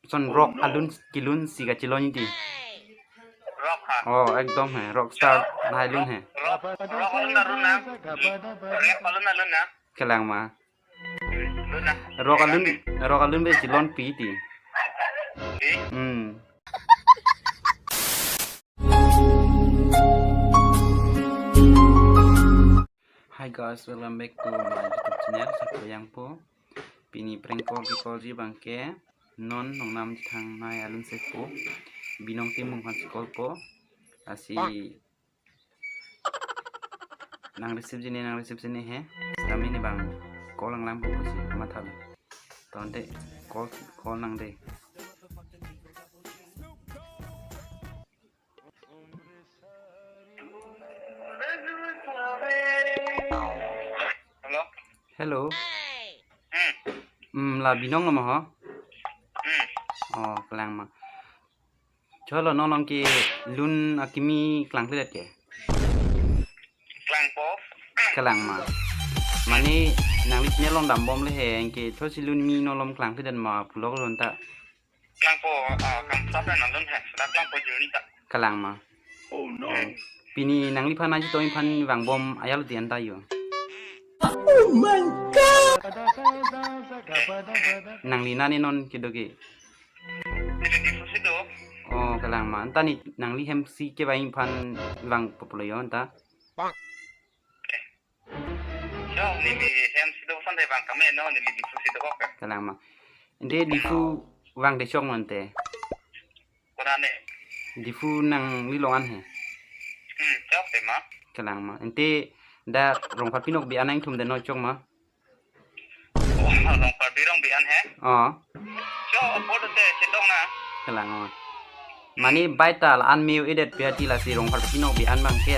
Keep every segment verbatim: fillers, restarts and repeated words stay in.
Son rock alun kelun si kachelon ti. Rock ha. Oh, ekdom he, rock star lahai lun he. Rock, rock alun alun na. Rap alun alun na. Kelang ma. Lun na. Rock alun, rock alun be chelon pi ti. Di. Hmm. Hi guys, welcome back to my YouTube channel, Sarpo Yangpo. Pini prank call ke-call ji abangke non nongnam chethangnei alun si po. Binong Timung aphan si call po. Lasi nang receive ji ne, nang receive ji ne he. Sitame ne abang call nanglang po pusi matha lo. Tangte call, call nang de. Hello. Hello. Hmm. Hmm, la Binong lo ma ho? Hmm. Oh, kelang ma. Cholo, non along ke lun akimi klangkledet ke? Kelang po. Kelang ma. Mane nangli channel along dambom le he, anke chosi lun kimi non along klangkledet ma pulo ko lun ta. Kelang po, ah, Kangsap na lun he, sudah kelang po journey ta. Kelang ma. Oh no. Eh, pini nangliphan aji tomi aphan vangbom ajat lo ti anta yo. Oh my God. Nangli nani non kedo ke. Neli Diphu si do. Oh, kelang ma. Anta ne nangli hem si kevang aphan vangpo pulo yo anta. Yo, neli hem si do san de vang kame no, neli Diphu si do kok. Kelang ma. Ante Diphu vang de chok ma ante. Kona ne. Diphu nangli along an he. Hmm, chok de ma. Kelang ma. Ante dak Rongpharpi Nokbe an nangtum de no chok ma. Oh, Rongpharpi Nokbe an he. Oh. Chok, apor te chetong na. Kelang ma. Mane bai ta la-an me-o-edet pi ati, lasi Rongpharpi Nokbe an abangke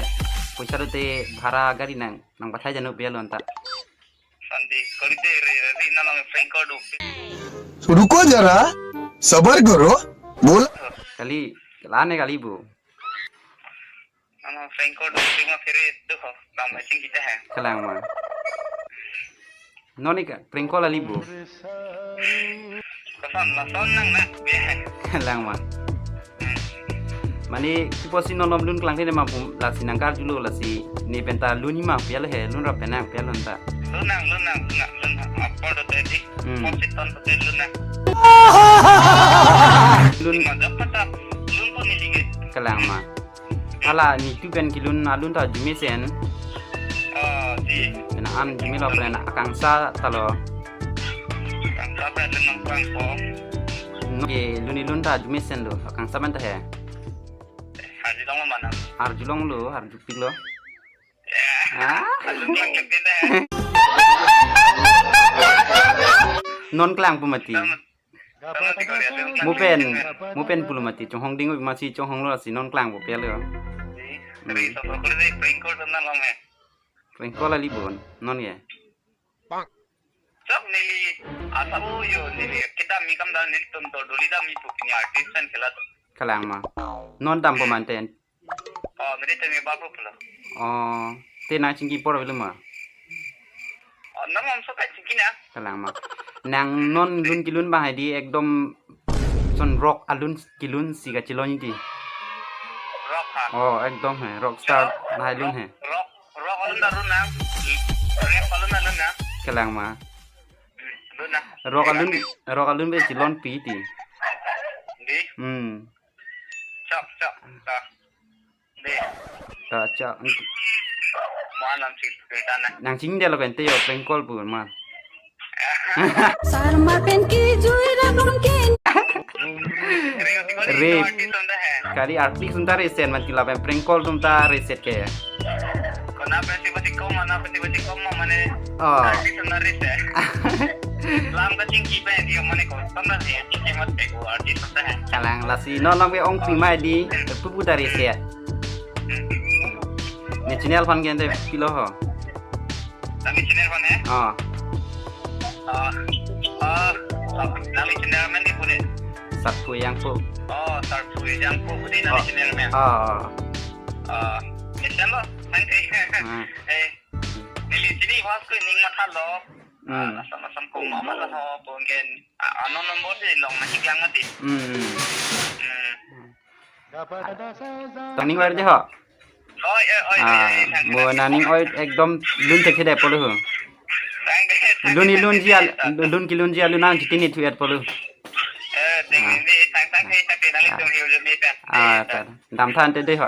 poisa dote bhara gari nang, nangpathai janu pi alun ta. Sandi, kali te re, re, re, na lang prank call do. तो रुको जरा, सबर करो, बोल। Kali, la-an ne kali bo. Ano, prank call do, cuma kiri tu ho, bang macam kita he. Kelang ma. Non ne ke prank call kali bo. Koson, lason nang na, be. Kelang ma. Mane, kipu si non along lun klangkle ma pu, lasi nangkarjulo, lasi ne penta lun ma pi alo he, lun rap penang pi alun ta. Lun nang, lun nang, lun nang, lun nang. Apor do tadi. Hmm. Apor si ton do tadi lun nang. Lun. Di ma dapat ta, lun po neli ke. Kelang ma. Hala netum pen kelun alun ta arjumesen. Oh, di. Pen an arjume lo pen akangsha ta lo. Akangsha pen lun nang pang po. No, ke lun alun ta arjumesen lo. Akangsha pen ta he. Arjulong lo ma na. Arjulong lo, arjupik lo. Ya. Ah? Alun lang ke pindah. Non klang pu mati. Tama, tama si kali ada. Mo pen, mo pen pulo mati. Chonghong ding masi chonghong lo si non klang pu pi alo. Di, ri, so, so, kali prank call sana lo me. Prank call kali bo, non ye. Chok neli, asa o yo neli, kita mi kam da neli tum to duli da mi pu pini artist kan kela to. Kelang ma. Non dampo ma ante. Oh, mene te mi babu pulo. Oh, te nangchingki apor avelo ma. Oh, nang om so ka chingki na. Kelang ma. Nang non lun kelun abang hedi ekdom son rock alun kelun si kachelon ti. Rock ha. Oh, ekdom he, rock star lahai lun he. Rock, rock alun alun na. Rap alun alun na. Kelang ma. Lun na. Rock alun, rock alun be chelon pi ti. Di. Hmm. Chok, chok, chok. Di. Ta chok. Mo alam si kita na. Nangchingdelo pen te yo prank call pu ma. Sarma pen ki jui ra kon kin. Re. Artist anta he. Kali artist anta resen mati lapen prank call atum ta resen ke. Kona pen si basi kom, mana pen si basi kom, mane. Oh. Artist anta resen. Lam kachingki pen dia mane ko. Anta si chingki mat pe ko artist anta he. Kelang lasi non lam ke ong pi ma di. Pupu ta resen. Ne channel aphan ke ante pilo ho. Nangli channel aphan he? Ah. Ah, ah, nangli channel amen di pu ne? Sarpo Yangpo. Oh, Sarpo Yangpo pu di nangli channel amen. Ah. Ah, ne channel lo, nang ke. Ah. Eh, neli chini was ko ning matha lo. Hmm. Lason lason komat amat ho pu anke, ah, unknown number si long nangkeklang mati. Hmm. Hmm. Tangning oir je ho. Oi, oi, oi, oi, Ah, oi, thank you, mo thank you. Nangning oir ekdom lun thekthedetpo lo ho. Thank you, thank you, Lun ilun thank you, ji al-, thank you. Lun kelun ji alun nangchitini thu-etpo lo. Eh, thank you, Ah. Thank, thank you, thank you, nangli Ah. Tum hiu lun ni ta. Ah, Eh, ta. Damtha ante dei ho.